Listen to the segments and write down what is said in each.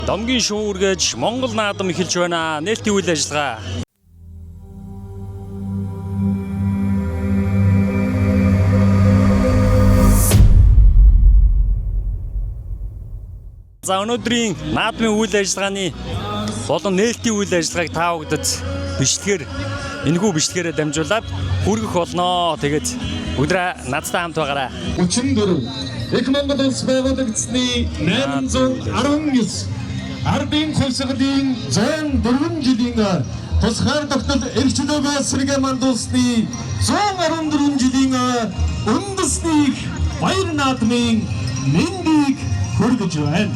Домгийн шүүн үргэж Монгол наадам эхэлж байна. Нээлтийн үйл ажиллагаа. За өнөөдрийн наадмын үйл ажиллагааны болон нээлтийн үйл ажиллагааг та бүгдэд бичлэгээр энэхүү бичлэгээрээ дамжуулаад хүргэх болноо. Тэгээд бүгдээ надтай хамт байгаарай. 34 Их Монгол улс байгуулагдсаны 819 Ардын хувьсгалын 104 жилийн тусгаар тогтнол эрх чөлөөгөө сэргээ мандуулсны 114 жилийн үндэсний их баяр наадмын мэндийг хүргэж байна.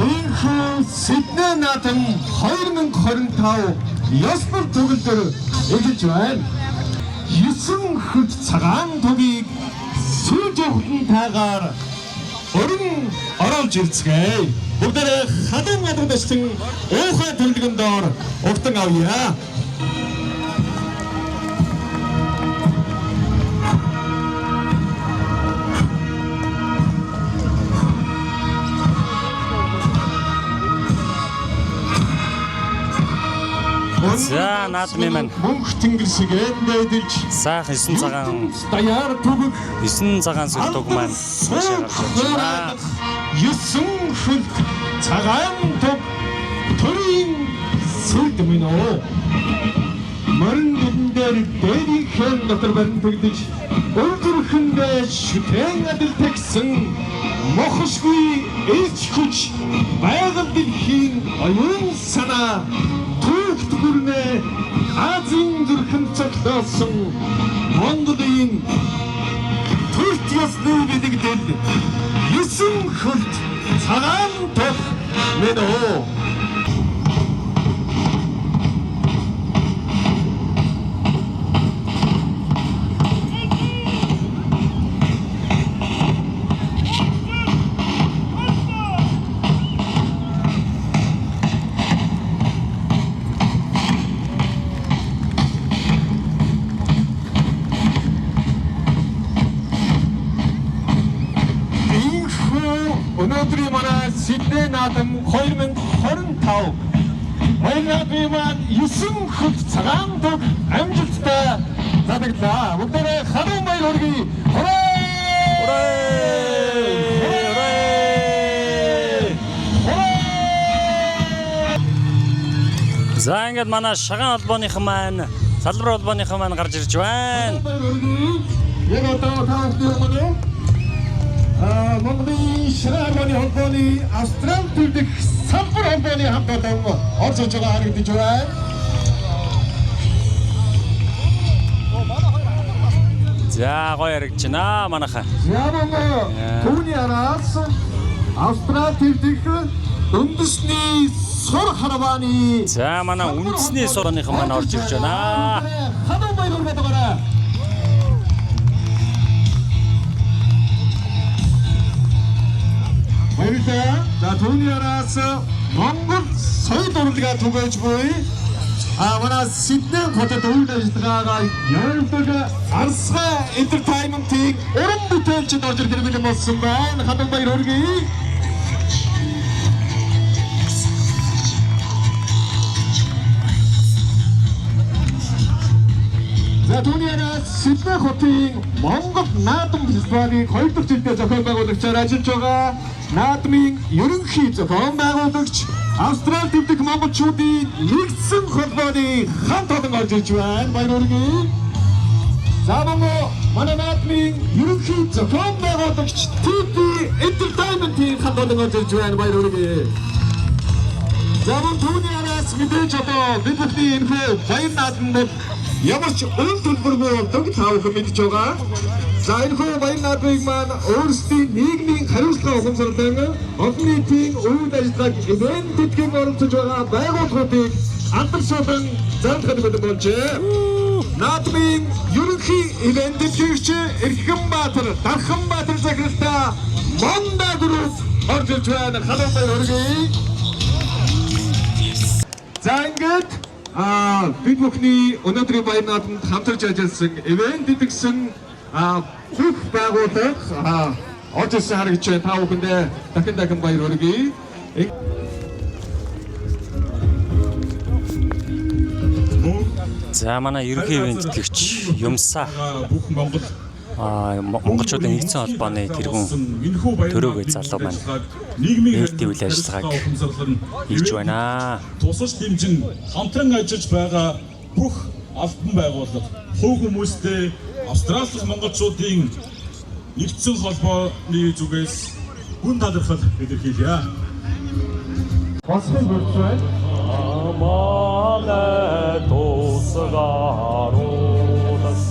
Энэхүү Сидней наадам 2025 ёс нар төгөлдөр эхэлж байна. 9 хөлт цагаан тугийг сүүж явахтантайгаар өрн оруулж ирцгээе. Бүгдээрээ халуун гадагдачлан уухай төрлөгөн доор угтан авъя. За, наадмын маань. Мөнх тэнгэр шиг эндэлж Сайхан 9 цагаан даяар түгэх 9 цагаан сүр туг маань маш гарч ирж байна. 9 хөлт цагаан туг төрийн сүлд минь оо. Морин нүдэн дээр дээрийнхэн дотор баримтагдаж өлдөрхөндөө шүтэн адил тэгсэн мохошгүй элч хүч байгаль дэлхийн оюун санаа түүхт бүрнээ Азийн зүрхэнд цоглоосон Монголын Төрт ёсны бэлэгдэл 9 хөлт цагаан тох минь оо. Энэхүү өнөөдрийн манай Сидней наадам 2025 Баяр наадмын маань 9 хөлт цагаан туг амжилттай задаглаа. Бүгдээрээ халуун баяр хүргэе. Хурээ! Хурээ! Хурээ! За ингээд манай шагаан холбооныхан маань салбар холбооныхан маань гарч ирж байна. Баяр хүргэе. Яг одоо та бүхний өмнө Монголын ширээ харманы холбооны Австрали төр дэх салбар холбооны хамт олон орж иж байгаа харагдаж байна. За гоё яригдж байна манайхаа. Ямар түүний араас Австрали төр дэх үндэсний сур харвааны За манай үндэсний сургуулийн маань орж ирж байна. Халуун баяр хүргээд байгаарай. Баярлалаа. За түүний араас Монгол соёл урлагаа түгээж буй манай Сидней хотод үйл ажиллагаагаа явуулдаг Арсгаа Entertainment-ийн уран бүтээлчид орж ирэх бэлэн болсон байна. Халуун баяр хүргэе. За түүний араас Сидней хотын Монгол наадам фестивалийн 2 дахь жилдээ зохион байгуулагчаар ажиллаж байгаа наадмын ерөнхий зохион байгуулагч Австрали төвдөх монголчуудын нэгдсэн холбооны хамт олон орж ирж байна. Баяр хүргэе. За мөн манай наадмын ерөнхий зохион байгуулагч TP Entertainment-ийн хамт олон орж ирж байна. Баяр хүргэе. За мөн түүний араас мэдээж одоо бид бүхний энэхүү баяр наадам бол ямар ч үн төлбөргүй болдог та бүхэн мэдж байгаа. За энэхүү баяр наадмыг маань өөрсдийн нийгмийн хариуцлага ухамсарлан олон нийтийн үйл ажиллагааг ивээн тэтгэн оролцож байгаа байгууллагуудыг алдаршуулан зарлахад бэлэн болжээ. Наадмын ерөнхий ивээн тэтгэгч Эрхэмбаатар, Дарханбаатар захиралтай Монда групп орж ирж байна. Халуун баяр хүргэе. За ингээд бид бүхний өнөөдрийн баяр наадамд хамтарч ажилласан ивент идэгсэн бүх байгууллага орж ирсэн харагдаж байна. Та бүхэндээ дахин дахин баяр хүргэе. За, манай ерөнхий ивээн тэтгэгч Юмса бүх Монгол монголчуудын нэгдсэн холбооны тэргүүн Төрөөгөө залуу маань нийгмийн нээлтийн үйл ажиллагааг хийж байна. Тусалж дэмжин хамтран ажиллаж байгаа бүх албан байгууллага, хувь хүмүүстэй Австрали дахь монголчуудын нэгдсэн холбооны зүгээс гүн талархал илэрхийлье. Босхын бүрч байна. Амалай тусгаруулас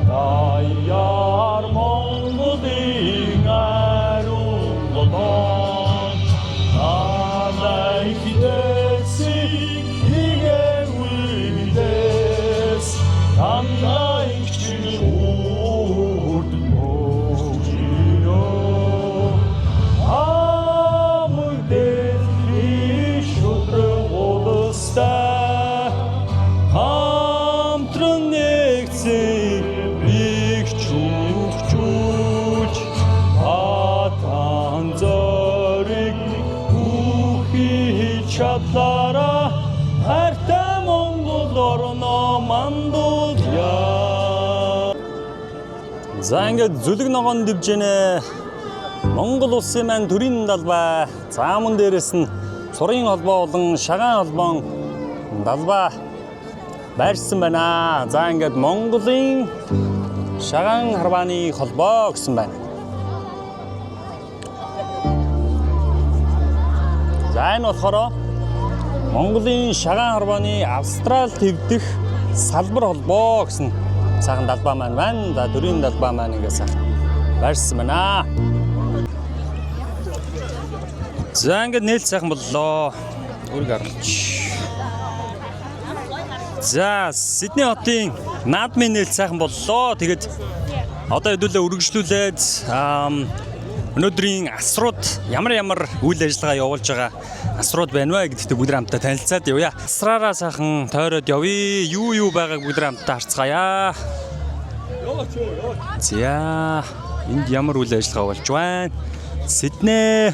даяар Монголын ариун голон талай хідээсийг хигэвэдээс танай чинь үрд мөчнөө Амыг дэлхий шудраг улстай хамтран нэгдсэн их чүгчүүлж Атан зориг бүхий чадлаараа хайртай Монгол орноо мандуулъя. За, ингээд зүлэг ногоон дивжинэ Монгол улсын маань төрийн далбай. За, мөн дээрэс нь Сурын холбоо болон Шагаан холбоон далбай байршсан байна. За, ингээд Монголын Шагаан харвааны холбоо гэсэн байна. За, энэ болохоор Монголын Шагаан харвааны Австрал твдэх салбар холбоо гэсэн сайхан далбай маань байна. За, төрийн далбай маань ингээд сайхан байршсан байна. За, ингээд нээлт сайхан боллоо. Үрг оруулж. За, Сидней хотын наадмын нээлт сайхан боллоо. Тэгээд одоо хэдүүлээ үргэлжлүүлээд өнөөдрийн асрууд ямар ямар үйл ажиллагаа явуулж байгаа асрууд байна вэ гэдэгт бүгд хамтдаа танилцаад явъя. Асраараа сайхан тойроод явъя. Юу юу байгааг бүгд хамтдаа харцгаая. За, энд ямар үйл ажиллагаа болж байна? Сидней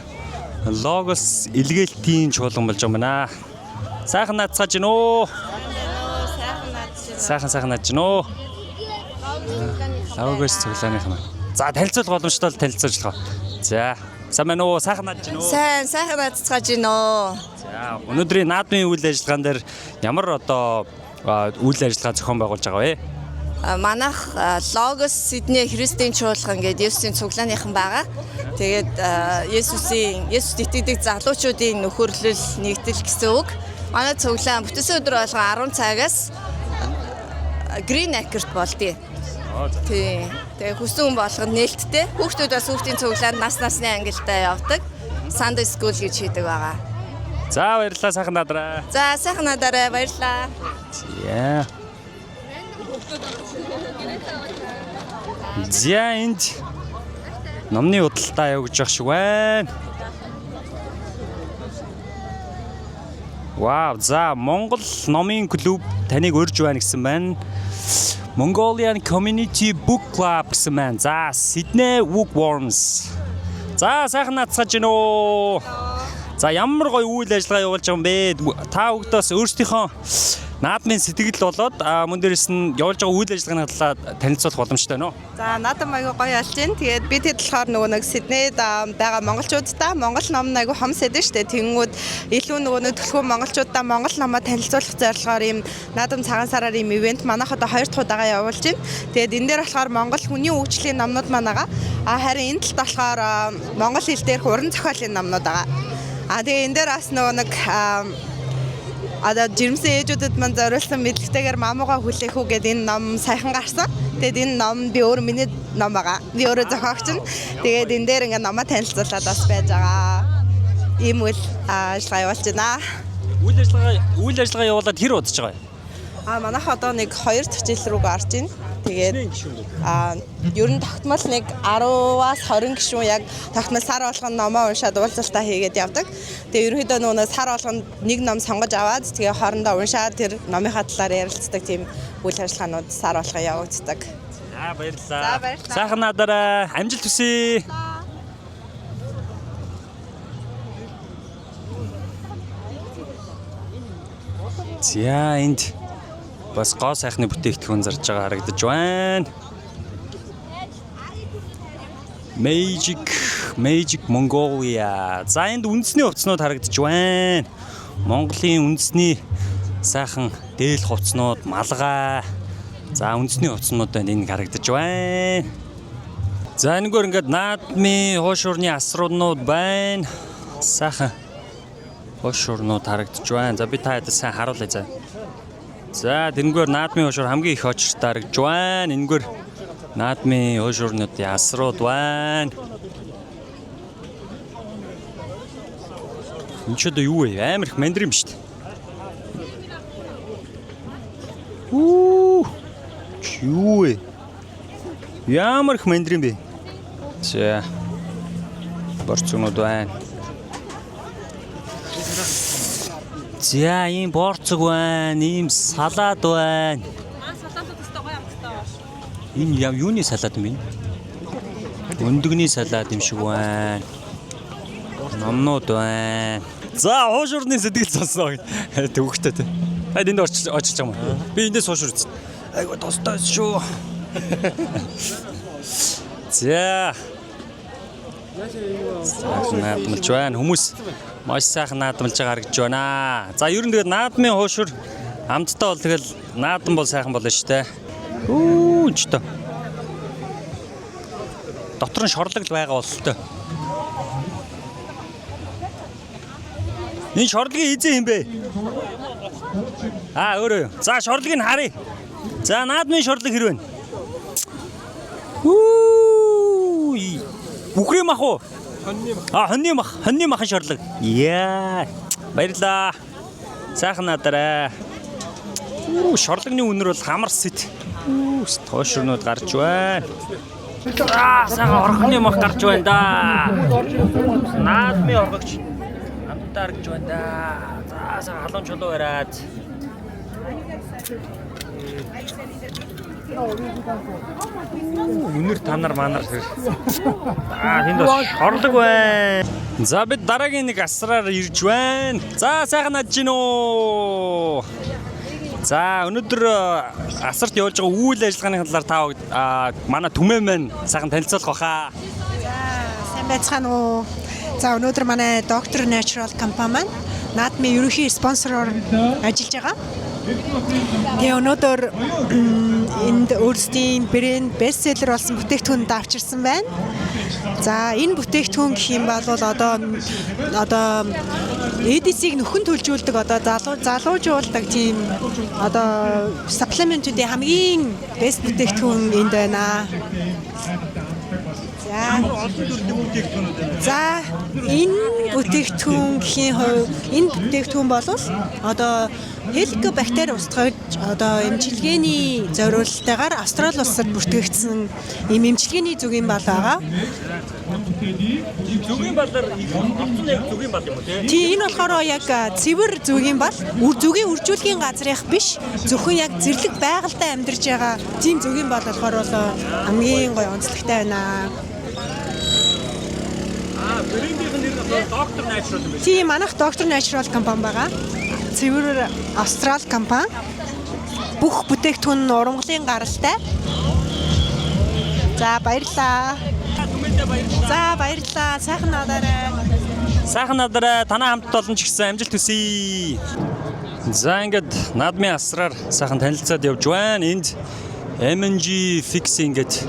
Логос илгээлтийн чуулган болж байгаа юм байна. Сайхан наацгааж гин үү? Сайхан наадж. Сайхан сайхан наадж гин үү? Логос цуглааных нь. За, танилцуулах боломжтой бол танилцуулж байгаа. За, сайн байна уу? Сайхан наадж гин үү? Сайн, сайхан наадцгааж гинөө. За, өнөөдрийн наадмын үйл ажиллагаан дээр ямар одоо үйл ажиллагаа зохион байгуулж байгаа вэ? Манайх Логос Сидней Христийн чуулган гэдэг Есүсийн цуглааныхан байгаа. Тэгээд Есүсийн Есүст итгэдэг залуучуудын нөхөрлөл, нэгдэл гэсэн үг. Манай цуглаан бүтэн өдөр болгон 10 цагаас Green Acre-т болдъё. Тийм. Тэгээ хүссэн хүн болгонд нээлттэй. Хүүхдүүд бас хүүхдийн цуглаанд нас насны ангилдаа явдаг. Sunday school гэж хийдэг байгаа. За, баярлалаа, сайхан надраа. За, сайхан надарай, баярлалаа. За. За, энд номны худалдаа явагдаж байх шиг байна. Вау, за, Монгол номын клуб таныг урьж байна гэсэн байна. Mongolian Community Book Club гэсэн байна. За, Sydney Bookworms. За, сайхан наацгааж гин үү. За, ямар гоё үйл ажиллагаа явуулж байгаа юм бэ? Та бүгдээс өөрсдийнхөө наадмын сэтгэл болоод мөн дээрээс нь явуулж байгаа үйл ажиллагааны талаар танилцуулах боломжтой нөө. За, наадам айгүй гоё болж байна. Тэгээд би тэд болохоор нөгөө нэг Сиднейд байгаа монголчуудаа монгол ном нь айгүй хомс эдэн штэ. Тэнгүүд илүү нөгөө нэг төлхөө монголчуудаа монгол номоо танилцуулах зорилгоор ийм наадам цагаан сараар ийм ивент манайх одоо хоёр дахь удаага явуулж байна. Тэгээд энэ дээр болохоор монгол хүний хөгжлийн номнууд маань байгаа. А харин энэ талд болохоор монгол хэл дээрх уран зохиолын номнууд байгаа. А тэгээ энэ дээр бас нөгөө нэг одоо жирэмсэн ээжүүдэд мань зориулсан мэдлэгтэйгээр мамууга хүлээх үү гэдэг энэ ном саяхан гарсан. Тэгээд энэ ном би өөр миний ном байгаа. Би өөрөө зохиогч нь. Тэгээд энэ дээр ингээ номоо танилцуулаад бас байж байгаа. Ийм үйл ажиллагаа явуулж байна. Үйл ажиллагаа явуулаад хэр удаж байгаа юм? А манайх одоо нэг 2 дахь жил рүү орж байна. Тэгээд ер нь тогтмол нэг 10-аас 20 гишүүн яг тогтмол сар болгон номоо уншаад уулзалтаа хийгээд явдаг. Тэгээ ерөнхийдөө нөгөө сар болгонд нэг ном сонгож аваад тэгээ хоорондоо уншаад тэр номынхаа талаар ярилцдаг тийм үйл ажиллагаанууд сар болгон явагддаг. За, баярлалаа. За, баярлалаа. Сайхан наадаарай. Амжилт хүсье. За, энд бас гоо сайхны бүтээгдэхүүн зарж байгаа харагдаж байна. Magic Mongolia. За, энд үндэсний хувцснууд харагдаж байна. Монголын үндэсний сайхан дээл хувцснууд, малгай. За, үндэсний хувцснууд байна, энэ харагдаж байна. За, энэгээр ингээд наадмын хуушурны асрууднууд байна. Сайхан хуушурнууд харагдаж байна. За, би та хэд сайн харуулъя за. За, тэрнгээр наадмын хуушур хамгийн их очиртай харагдаж байна. Энэгээр наадмын хуушурнуудын асрууд байна. Энэ ч одоо юу вэ? Амар их мандрин биш үү? Үү. Юу вэ? Ямар их мандрин бэ? За. Борцгнууд байна. За, ийм борцог байна, ийм салаад байна. Энэ яв юуны салаад юм бэ? Өндөгний салаад юм шиг байна. Номнууд байна. За, хуушурны сэтгэл сонсноо гэж төвөгтэй те. Та энд очиж очиж байгаа юм. Би эндээс хуушур үзсэн. Айгу тостой шүү. За. Сайхан наадмалж байна. Хүмүүс маш сайхан наадмалж байгаа харагдаж байна. За, ер нь тэгээд наадмын хуушур амттай бол тэгэл наадам бол сайхан болно шүү дээ. Үу ч тоо. Дотор нь шорлог л байгаа бололтой. Энэ шорлогийн эзэн юм бэ? Аа, өөрөө юу. За, шорлогийг нь харъя. За, наадмын шорлог хэрвэн. Үу. Бүхрийн мах уу? Хоньны мах. Аа, хоньны мах. Хоньны махын шорлог. Яа. Баярлаа. Сайхан надараа. Үу, шорлогны үнэр бол хамар сэт. Үу, туушрнууд гарч байна. Аа, сайхан орхины мах гарч байна да. Наадмын оргогч амтаа гарч байна да. За, сайхан халуун чулуу бариад. Үнэр танар манар тэр. Аа, тэнд бас шорлог байна. За, бид дараагийн нэг асраар ирж байна. За, сайхан над гин үү. За, өнөөдөр асарт явуулж байгаа үйл ажиллагааны талаар та манай түмэн маань сайхан танилцуулах баха. Сайн байцгаана уу? За, өнөөдөр манай Doctor Natural компани маань наадмын ерөнхий спонсороор ажиллаж байгаа. Тэгээ өнөөдөр энд өөрсдийн брэнд бестселлер болсон бүтээгдэхүүн авчирсан байна. За, энэ бүтээгдэхүүн гэх юм бол одоо EDC-г нөхөн төлжүүлдэг, одоо залуужуулдаг тийм одоо supplement үүдийн хамгийн best бүтээгдэхүүн энд байна. За, энэ бүтээгдэхүүн гэхийн хувь энэ бүтээгдэхүүн бол одоо хеликобактери устгаж одоо эмчилгээний зориулалтайгаар Австрали улсад бүртгэгдсэн ийм эмчилгээний зүгийн бал байгаа. Зүгийн балаар авсан яг зүгийн бал юм уу те? Тийм, энэ болохоор яг цэвэр зүгийн бал, зүгийн үржүүлгийн газрынх биш, зөвхөн яг зэрлэг байгальтай амьдарч байгаа тийм зүгийн бал болохоор бол хамгийн гоё онцлогтой байна. Аа, брендийнх нь нэр нь болохоор Doctor Natural юм байна. Тийм, манайх Doctor Natural компани байгаа. Цэвэр Австрал компани. Бүх бүтээгдэхүүн нь ургамлын гаралтай. За, баярлалаа. За, баярлалаа. Сайхан наадаарай. Сайхан надараа, танаа хамт олон ч гэсэн амжилт хүсье. За, ингээд наадмын асраар сайхан танилцаад явж байна. Энд MNG Fixing ингээд.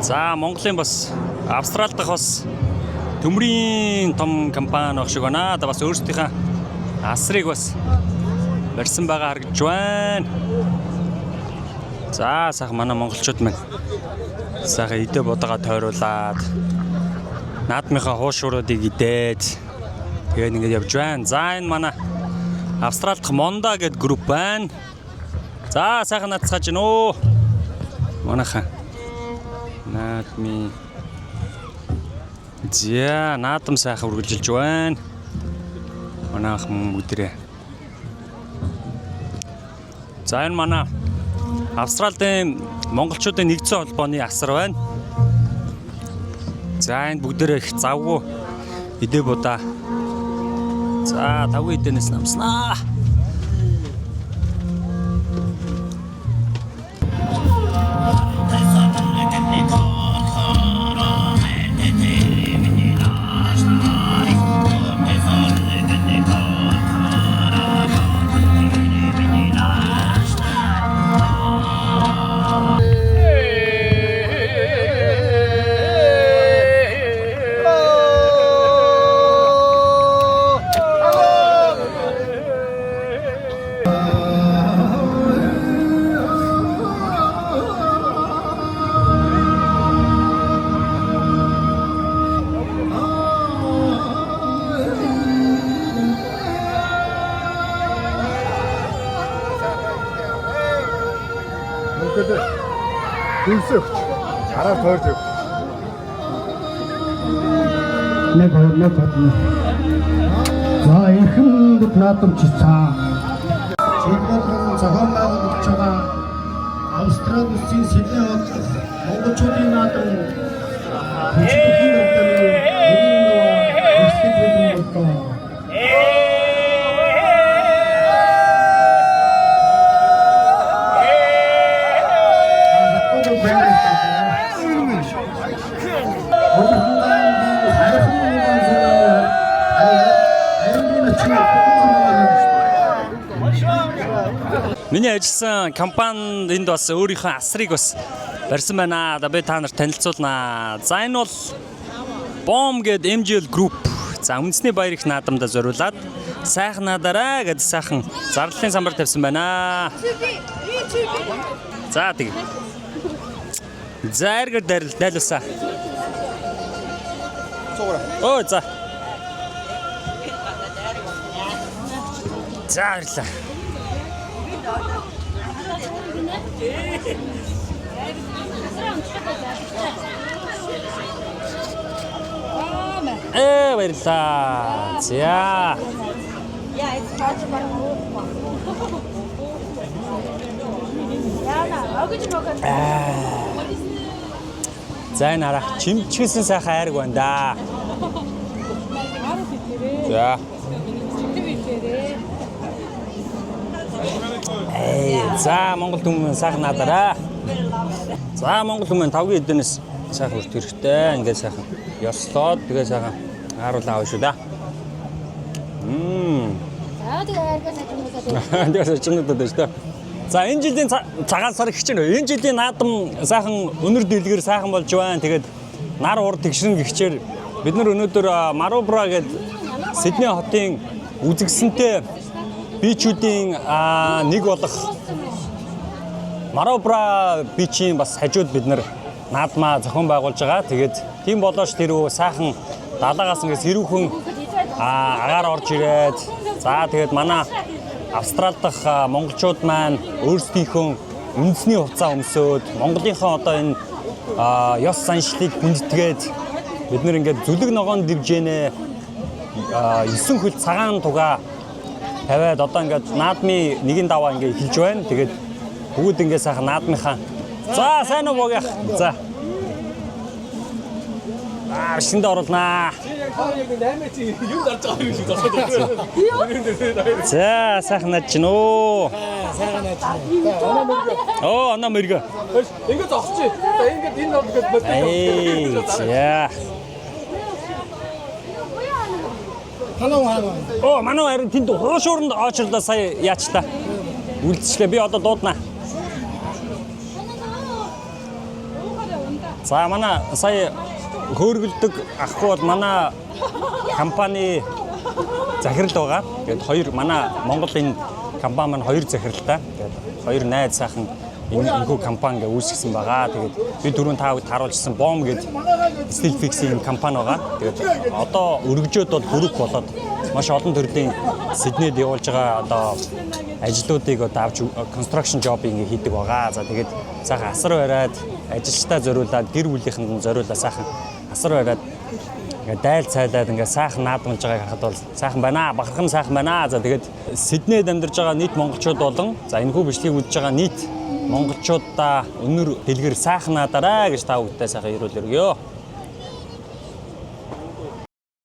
За, Монголын бас Австрали дахь бас төмрийн том компани байх шиг байна. Одоо бас өөрсдийнхээ асрыг бас барьсан байгаа харагдаж байна. За, сайхан манай монголчууд маань сайхан идэ бодогоо тойруулаад наадмынхаа хуушуруудыг идээд тэгээд ингээд явж байна. За, энэ манай Австрали дахь Монда гэдэг групп байна. За, сайхан наадцгааж гин үү. Манайхан наадмын. За, наадам сайхан үргэлжилж байна. Манайхан бүгдээрээ. За, энэ манай Австралийн монголчуудын нэгдсэн холбооны асар байна. За, энд бүгдээрээ их завгүй идэ будаа За, тавгийн эдэнээс намснаа. Мөнхөд дүнсээ өгч. Гараар тойрж өгч. Нэг хоёр нэг хоёр. За эрхэм хүндэт наадамч цаа. Жил болгон зохион байгуулж байгаа Австрали улсын Сидней хот монголчуудын наадам хүчрхэг ордны нэгэн эрсдэл боллоо. Миний ажилласан компанид энд бас өөрийнхөө асрыг бас барьсан байна. Одоо би та нарт танилцуулнаа. За, энэ бол BOM гээд MGL Group. За, үндэсний баяр их наадамдаа зориулаад сайхан наадаарай гэд сайхан зарлалын самбар тавьсан байна. За, тэг. За, эргээр дайрал дайлуулсаа. Өө, за. За, баярлалаа. Э, баярлалаа. За. За, энэ хараа чимчгэлсэн сайхан айраг байна да. За. Эй, за, Монгол хүмүүс сайхан наадаарай. За, Монгол хүмүүс тавгийн эдэнээс сайхан хүрт хэрэгтэй. Ингээд сайхан ёслоод тэгээ сайхан ааруулан авах шүү дээ. Мм. За, тэгээ айргаа сажигнуулаад. Тэгээ сажигнуулаад байна шүү дээ. За, энэ жилийн цагаан сар их чинь энэ жилийн наадам сайхан өнөр дэлгэр сайхан болж байна. Тэгээд нар уур тэгшрэн гихчээр бид нар өнөөдөр Марубра гээд Сидней хотын үзэгсэнтэй бичүүдийн нэг болох Марубра бичийн бас хажууд бид нар наадмаа зохион байгуулж байгаа. Тэгээд тийм болооч тэр өө сайхан далаагаас ингээд сэрүүхэн агаар орж ирээд, за, тэгээд манай Австрали дахь монголчууд маань өөрсдийнхөө үндэсний хувцас өмсөөд Монголынхоо одоо энэ ёс заншлыг хүндэтгээд бид нар ингээд зүлэг ногоон дивжэнэ 9 хөл цагаан тугаа тавиад одоо ингээд наадмын нэгэн даваа ингээд эхэлж байна. Тэгээд бүгд ингээд сайхан наадмынхаа. За, сайн уу, богиах. За. Аа, шинд оруулнаа. За, сайхан наад чинь өө. Сайхан нааж. За, оноо мөргөө. Оо, оноо мөргөө. Ингээд зогсчих. За, ингээд энэ нод гээд боддог. Эй, за. Халуун хаана. Оо, манай харин тэнд хуушууранд очрлоо, сая яачлаа. Үлдчихлээ. Би одоо дууднаа. За, манай сая хөөргөлдөг ахгүй бол манай компани захирал байгаа. Тэгээд хоёр манай Монгол энэ компани маань хоёр захиралтай. Тэгээд хоёр найз сайхан энэ энэхүү компани ингээ үүсгэсэн байгаа. Тэгээд би түрүүн та бүхэнд харуулжсэн BOM гээд Steel Fix-ийн компани байгаа. Тэгээд одоо өргөжөөд бол групп болоод маш олон төрлийн Сиднейд явуулж байгаа одоо ажлуудыг одоо авч construction job ингээ хийдэг байгаа. За, тэгээд сайхан асар бариад ажилчдаа зориулаад, гэр бүлийнхэнд нь зориулаад сайхан асар бариад ингээ дайл цайлаад ингээ сайхан наадмалж байгааг харахад бол сайхан байна. Бахархан сайхан байна. За, тэгээд Сиднейд амьдарч байгаа нийт монголчууд болон за энэхүү бичлэгийг үзэж байгаа нийт монголчуудаа өнөр дэлгэр сайхан наадаарай гэж та бүхэндээ сайхан ерөөл өргөё.